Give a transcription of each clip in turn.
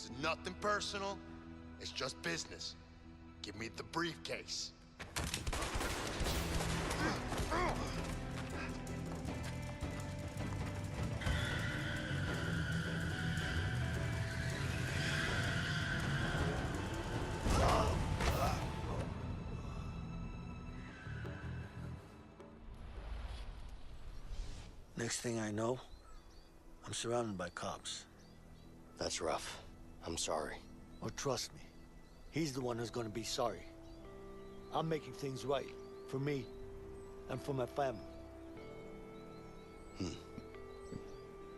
It's nothing personal. It's just business. Give me the briefcase. Next thing I know, I'm surrounded by cops. That's rough. I'm sorry. Oh, trust me. He's the one who's gonna be sorry. I'm making things right. For me. And for my family.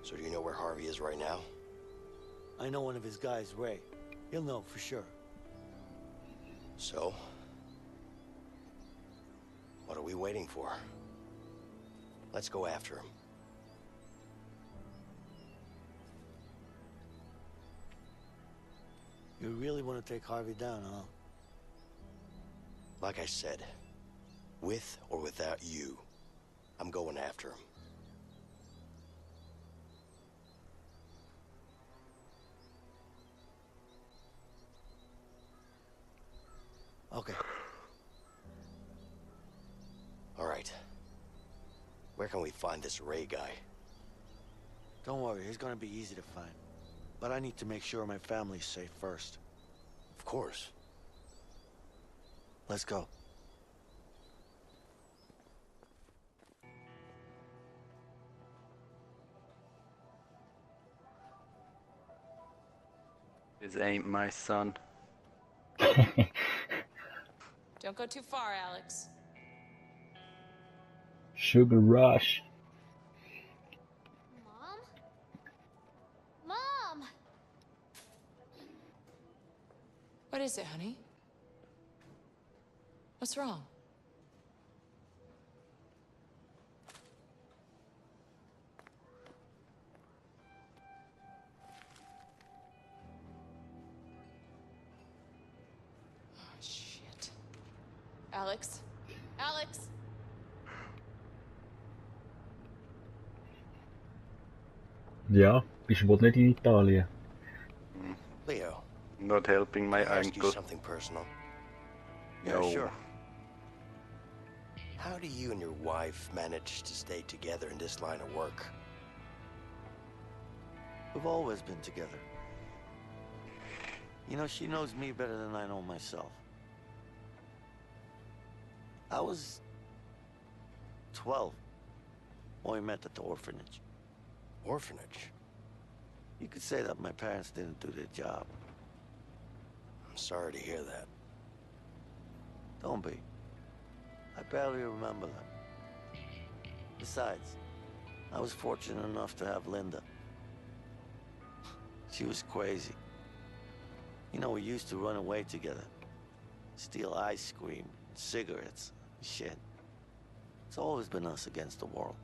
So do you know where Harvey is right now? I know one of his guys, Ray. He'll know for sure. So? What are we waiting for? Let's go after him. You really want to take Harvey down, huh? Like I said, with or without you, I'm going after him. Okay. All right. Where can we find this Ray guy? Don't worry, he's gonna be easy to find. But I need to make sure my family's safe first. Of course. Let's go. This ain't my son. Don't go too far, Alex. Sugar Rush. Mom? Mom! What is it, honey? What's wrong? Oh, shit. Alex? Alex? Ja, bist wohl nicht in Italien. Leo, Not helping my can I ask you uncle. something personal? Yeah, No. sure. How do you and your wife manage to stay together in this line of work? We've always been together. You know, she knows me better than I know myself. I was 12 when we met at the orphanage. Orphanage? You could say that my parents didn't do their job. I'm sorry to hear that. Don't be. I barely remember them. Besides, I was fortunate enough to have Linda. She was crazy. You know, we used to run away together. Steal ice cream, cigarettes, shit. It's always been us against the world.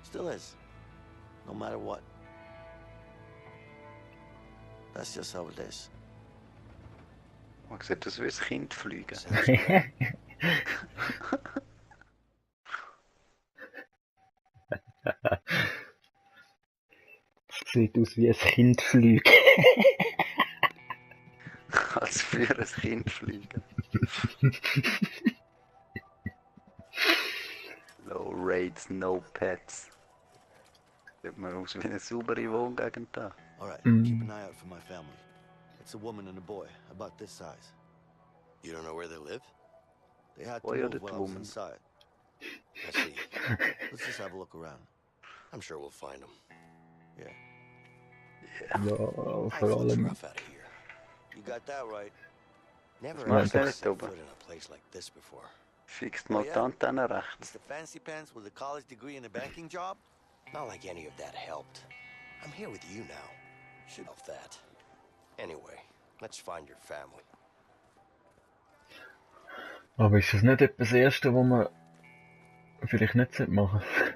Still is. No matter what. That's just how it is. Man sieht das wie ein Kind fliegen. Sounds good. Es sieht aus wie ein Kind fliegt. Als für ein Kind fliegen. Low rates, no pets. Sieht man aus wie eine saubere Wohngegend da. All right, Mm. keep an eye out for my family. It's a woman and a boy, about this size. You don't know where they live? They had to Boy or move the while I was woman? inside. I see. Let's just have a look around. I'm sure we'll find them. Yeah. Ja, Life vor looks allem. rough out of here. You got that right. Never Right, actually that's set dope. foot in a place like this before. Fixt mal die Antenne rechts. Mr. Fancy Pants with a college degree and a banking job? Not like any of that helped. I'm here with you now. Should help that. Anyway, let's find your family. Aber ist das nicht etwa das Erste, was man vielleicht nicht machen sollte?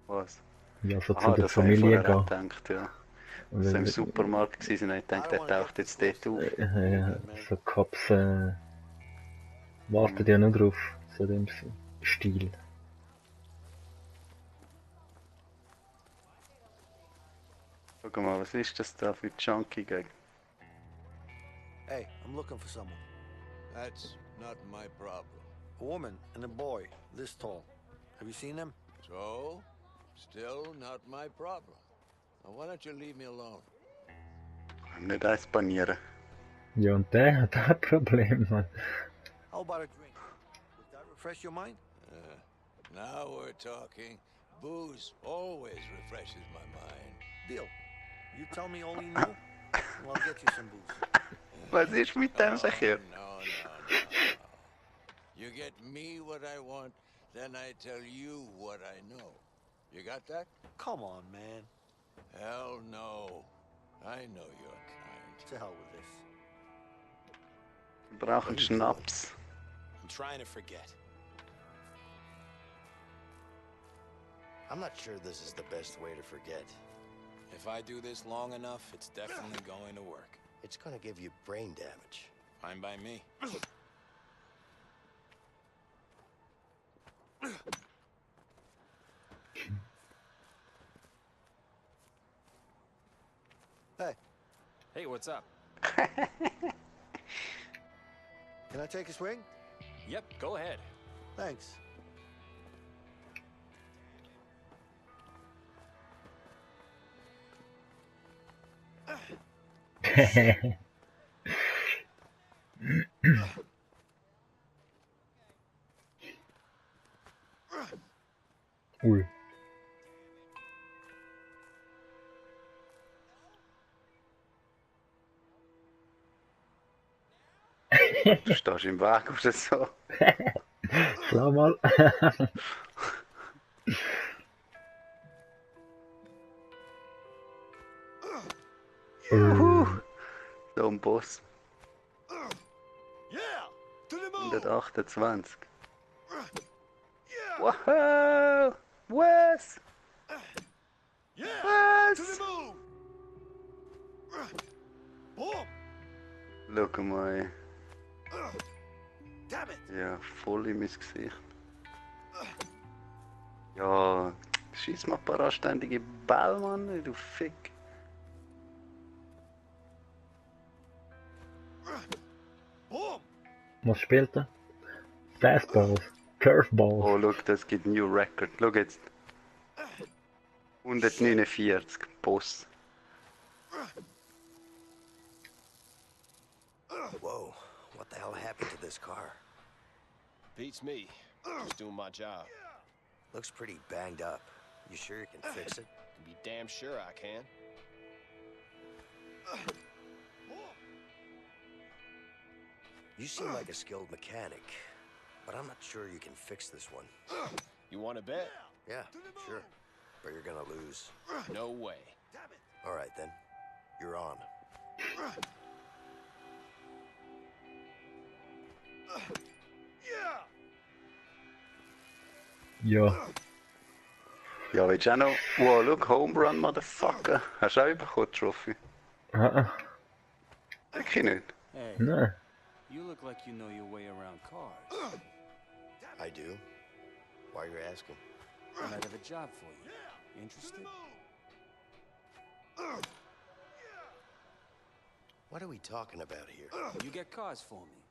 Was? Ja, so zu Aha, der das habe ich Familie vorher auch gehen. gedacht, ja. Als wir im Supermarkt waren, habe ich gedacht, der taucht jetzt dort auf. Ja, so Cops warten ja nur drauf, so in dem Stil. Guck mal, was ist das da für Junkie gegen? Hey, I'm looking for someone. That's not my problem. A woman and a boy, this tall. Have you seen them? So, still not my problem. Now, why don't you leave me alone? Nicht eins panieren. Ja, und der hat auch ein Problem, Mann. How about a drink? Would that refresh your mind? Now we're talking. Booze always refreshes my mind. Deal. You tell me all you know, and I'll get you some booze. Was ist mit dem sicher? No. You get me what I want, then I tell you what I know. You got that? Come on, man. Hell no. I know your kind. To hell with this. Wir brauchen Schnaps. I'm trying to forget. I'm not sure this is the best way to forget. If I do this long enough, it's definitely going to work. It's gonna give you brain damage. Fine by me. Hey, Hey, what's up? can I take a swing? Yep, go ahead. Thanks. Ui. Du stehst im Weg oder so. Schau mal. Juhu. So ein Boss. Yeah! To the moon! 128. Wow! Was? Yeah! To the Was? moon! Boom! Schau mal. Damn it! Ja, voll in mein Gesicht. Ja, schieß mal ein paar anständige Ball, Mann, du Fick. Boom! Was spielt er? Fastballs. Curveballs. Oh, schau, das gibt New Record. Schau jetzt. 149, Boss. Whoa, what the hell happened to this car? Beats me. Just doing my job. Looks pretty banged up. You sure you can fix it? To be damn sure I can. You seem like a skilled mechanic, but I'm not sure you can fix this one. You want to bet? Yeah, sure. But you're gonna lose. No way. All right, then. You're on. Ja. Ja, willst du auch noch... Wow, schau, Home Run, Motherfucker. Hast du auch bekommen, Trophy? Wirklich nicht. Hey, Nein. you look like you know your way around cars. I do. Why you're asking? I might have a job for you. Interested? What are we talking about here? You get cars for me.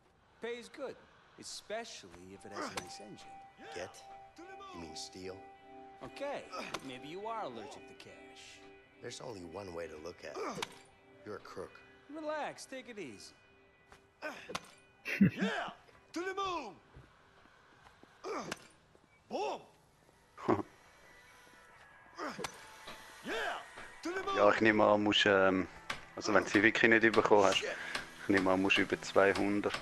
Pays good, especially if it has a nice engine. Get? You mean steal? Okay, maybe you are allergic to cash. There's only one way to look at it. You're a crook. Relax, take it easy. Yeah! To the moon! Boom! Yeah! To the moon! Ja, ich nehme an, musst, also wenn du sie wirklich nicht bekommen hast, ich nehme an, musst über 200.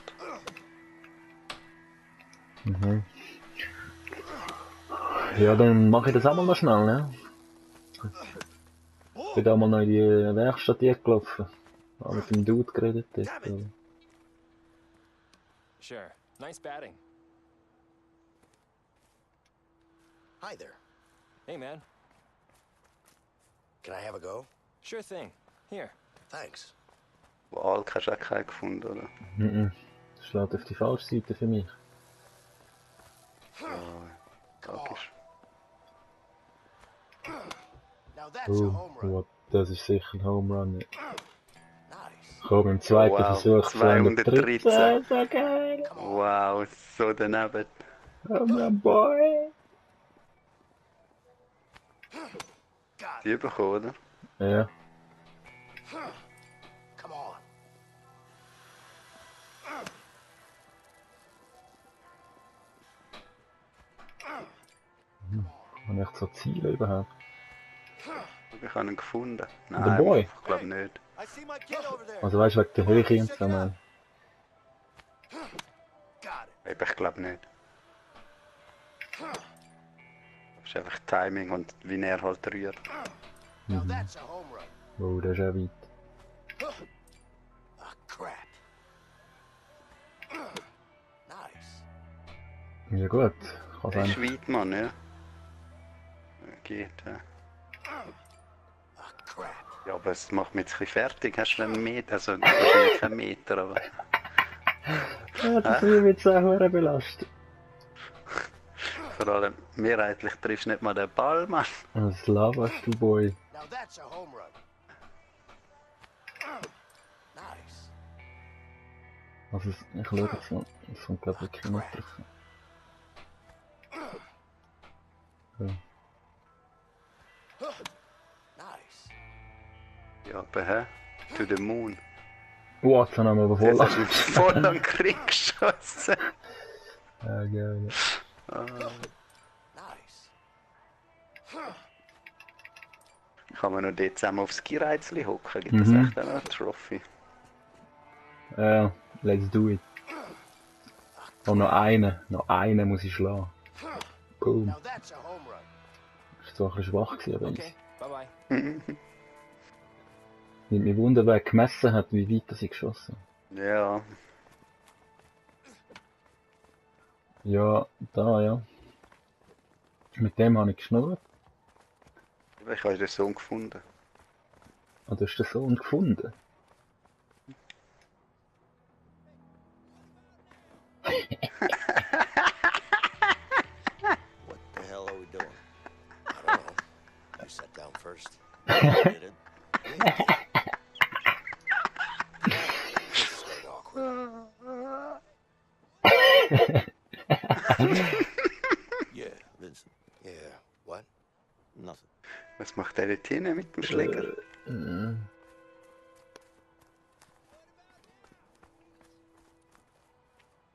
Mhm. Ja, dann mache ich das auch mal noch schnell, ne? Ich bin da mal noch in die Werkstatt gelaufen. Habe mit dem Dude geredet dort. Sure. Nice batting. Hi there. Hey, man. Can I have a go? Sure thing. Here. Thanks. Wahl hast du auch keinen gefunden, oder? Mhm. Das schlägt auf die falsche Seite für mich. Ja, logisch. Now that's a home run. What Das ist sicher ein Home Run. Komm, im zweiten Wow, Versuch 213. So geil. Wow, so daneben. Home Run Boy. Die bekommen, oder? Ja. Come on. Habe ich so Ziele überhaupt? Ich habe ihn gefunden. Der Nein, Boy? ich glaube nicht. I see my kid over there. Also weißt du, wegen der Höhe und so, man. Eben, ich glaube nicht. Das ist einfach Timing und wie er halt rührt. Now that's a home run. Oh, das ist auch weit. Ah, crap. Nice. Ja gut, kann Das ist sein. weit, Mann, ja. Geht, ja. Ah, crap. Ja, aber es macht mich jetzt ein bisschen fertig. Hast du einen Meter? Also wahrscheinlich keinen Meter, aber... Ja, das wird mich jetzt auch belastet. Vor allem, mehrheitlich triffst du nicht mal den Ball, Mann. Was laberst du, Boy? Now that's a home run. Nice. Also, ich schaue jetzt mal. Es kommt glaube ich wirklich nicht drauf. Ja. Nice. Ja, aber hä? To the moon. Oh, jetzt haben wir aber voll. Jetzt hast du voll an den Krieg geschossen. Ja, geil. Nice. Kann man noch dort zusammen aufs Skireizli hocken? Gibt es echt auch noch eine Trophy? Ja, let's do it. Oh, noch einen muss ich schlagen. Boom. Now that's a home run. Ist zwar ein bisschen schwach gewesen, aber Okay, bye-bye. nimmt mich Wunder, wer gemessen hat, wie weit ich geschossen habe. Ja, Ja, da, ja. Mit dem habe ich geschnurrt. ich habe den Sohn gefunden. Ah, du hast den Sohn gefunden. What the hell are we doing? I don't know. You sat down first. I did it. This is getting awkward. Yeah, Vincent. Yeah. What? Nothing. Was macht der dort hinten mit dem Schläger?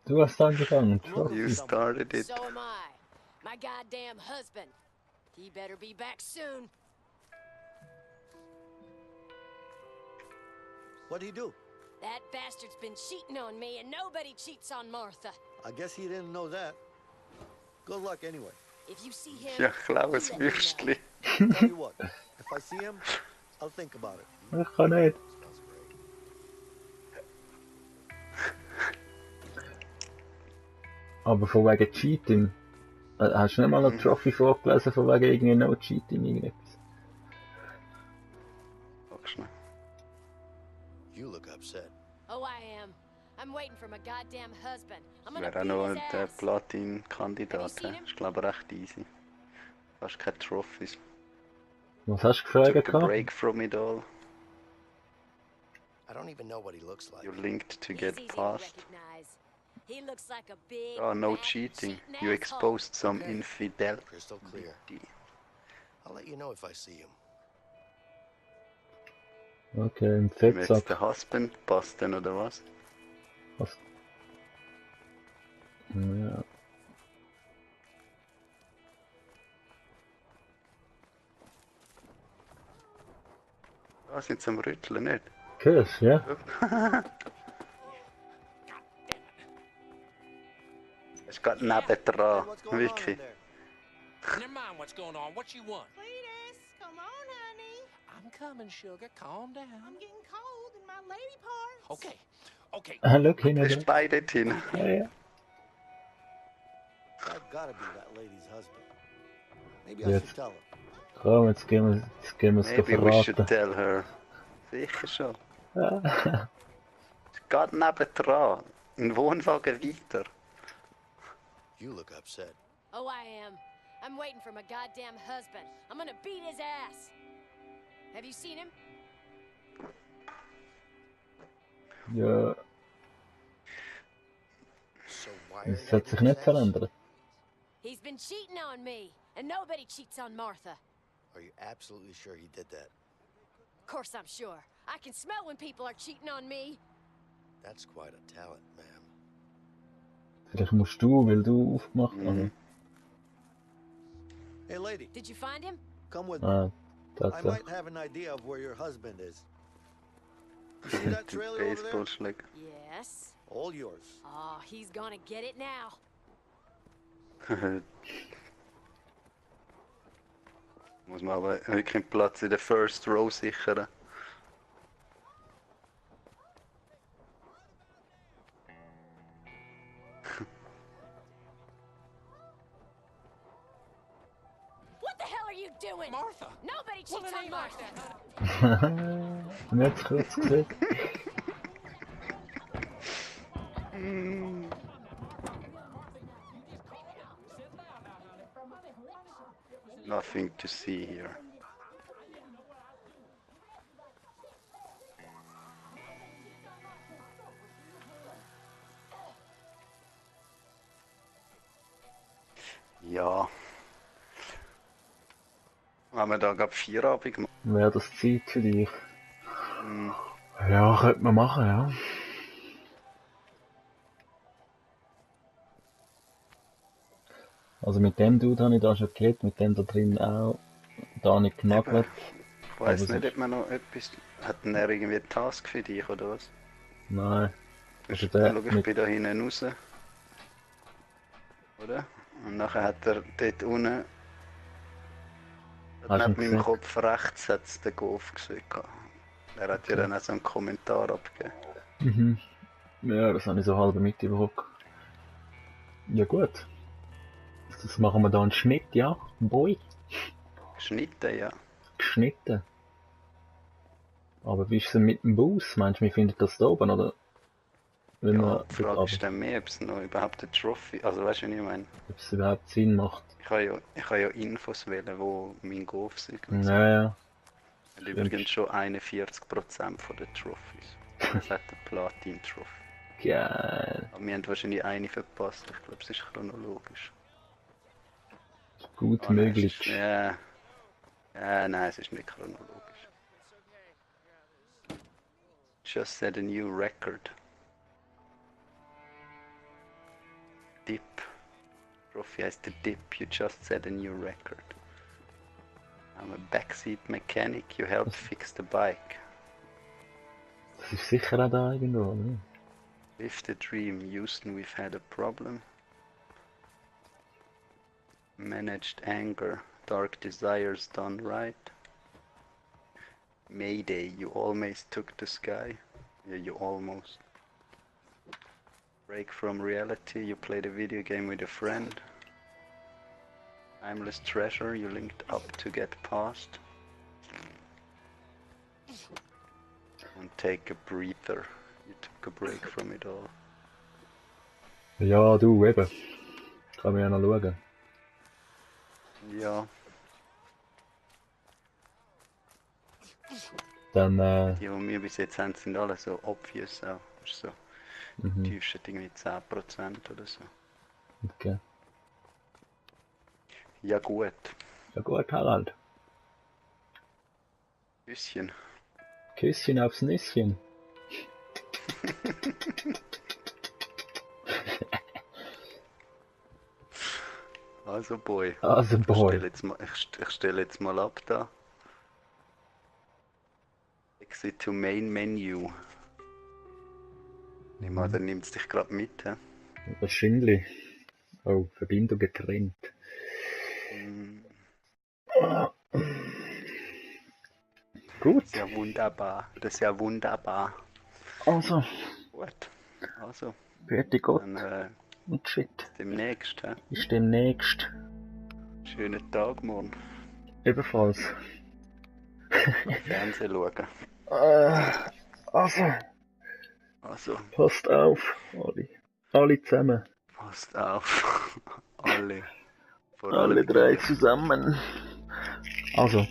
Du hast angefangen. You started it. So am I. My goddamn husband. He better be back soon. What'd he do? That bastard's been cheating on me, and nobody cheats on Martha. I guess he didn't know that. Good luck anyway. If you see him, Ja, klaues you let me know. Würstli. Tell you what, if I see him, I'll think about it. Ich kann nicht. Smells great. Aber von wegen Cheating. Hast du nicht mal eine Trophy vorgelesen von wegen irgendwie No Cheating irgendetwas? Sag schnell. You look upset. Oh, I am. I'm waiting for my goddamn husband. I'm gonna Wäre auch beat noch his der ass. Platin-Kandidat. Ist glaube ich recht easy. Fast keine Trophies. Was hast du gefragt? Took a break from it all. I don't even know what he looks like. You're linked to He's get easy to past. recognize. He looks like a big, Oh, no fat, cheating. cheating You asshole. exposed some Okay. infidelity. Crystal clear. I'll let you know if I see him. Okay, im Wenn wir jetzt Fettsack. den Husband passt dann, oder was? Was? Ja. Da sind sie am Rütteln, nicht? Hörst du, ja? Es ist gerade nebendran. What's going on in Wirklich. there? Never mind what's going on. What you want? Cletus, come on, honey. I'm coming, sugar. Calm down. I'm getting cold in my lady parts. Okay. Okay. Ah, look, hinten Das dran. ist beide drin. Ja, ja. That gotta be that lady's husband. Maybe I Yes. should tell her. Komm, jetzt gehen wir es Maybe we should verraten. tell her. Sicher schon. Ja. Ist gerade nebendran. Ein Wohnwagen weiter. You look upset. Oh, I am. I'm waiting for my goddamn husband. I'm gonna beat his ass. Have you seen him? Ja, So why are es you hat sich nicht verändert. He's been cheating on me, and nobody cheats on Martha. Are you absolutely sure he did that? Of course I'm sure. I can smell when people are cheating on me. That's quite a talent, ma'am. Vielleicht musst du, weil du aufgemacht hast. Mhm. Hey, lady, Did you find him? come with me. Ah, I Tatsache. might have an idea of where your husband is. You see that Die trailer over there? Baseballschläger. Yes. All yours. Oh, he's gonna get it now. Muss man aber wirklich einen Platz in der First Row sichern. What the hell are you doing? Martha! Nobody cheats on Martha. Nicht kurz gesehen. Nothing to see here. Ja. Wenn wir da gerade Feierabend machen. Wäre das Zeit für dich? Hm. Ja, könnte man machen, ja. Also mit dem Dude habe ich da schon geredet, mit dem da drin auch. Da nicht knackelt. Ich weiss nicht, ob man noch etwas... Hat er irgendwie einen Task für dich oder was? Nein. Also Dann der schau, ich bin da hinten raus. Oder? Und nachher hat er dort unten... Hast du ihn Neben meinem gesehen? Kopf rechts hat es den Golf gesehen. Er hat ja dann auch so einen Kommentar abgegeben. Mhm. Ja, das habe ich so halb mitbekommen. Ja gut. Das machen wir da einen Schnitt, ja? Boy. Geschnitten, ja. Geschnitten. Aber wie ist es denn mit dem Bus? Meinst du, wir finden das da oben, oder? Wenn Ja, wir die Frage ist dann mehr, ob es noch überhaupt eine Trophy... Also weißt du, was ich meine? ob es überhaupt Sinn macht. Ich habe ja Infos wählen, wo mein Golf sind. Ja, ja. Und übrigens schon 41% von den Trophys. Das hat eine Platin-Trophy. Geil. Aber wir haben wahrscheinlich eine verpasst. Ich glaube, es ist chronologisch. Gut Nein, möglich. ja. Ja, nein, es ist nicht chronologisch. Just set a new record. Dip. Trophy heißt der Dip. You just set a new record. I'm a backseat mechanic. You helped fix the bike. Das ist sicher auch da irgendwo, oder? Live the dream. Houston, we've had a problem. Managed anger. Dark desires done right. Mayday, you almost took the sky. Yeah, you almost. Break from reality, you played a video game with a friend. Timeless treasure, you linked up to get past. And take a breather, you took a break from it all. Ja, du, eben. Kann man ja noch schauen. Ja, Dann, die, die wir bis jetzt haben, sind alle so obvious auch. Ist so. Tiefsten irgendwie 10% oder so. Okay. Ja gut. Ja gut, Harald. Küsschen. Küsschen aufs Nüsschen. Also Boy. Also Boy. Ich stelle jetzt mal ab da. Exit to Main Menu. Nimm mal, dann nimmt es dich gerade mit. He? Wahrscheinlich. Oh, Verbindung getrennt. Gut. Das ist ja wunderbar. Das ist ja wunderbar. Also. Gut. Also. Fertig Gott. Dann, und shit. Demnächst. He? Bis demnächst. Schönen Tag morgen. Ebenfalls. Fernsehen schauen. Also. Passt auf, alle. Alle zusammen. Passt auf. Alle. Vor Alle allem drei ihr. zusammen. Also.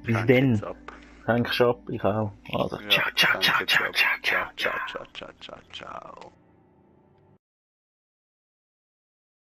Bis Danke dann. jetzt ab. Hängst ab, ich auch. Also, Ja, ciao, ciao, ciao, danke jetzt ciao, ab. ciao, ciao, Ciao, ciao, ciao, ciao, ciao.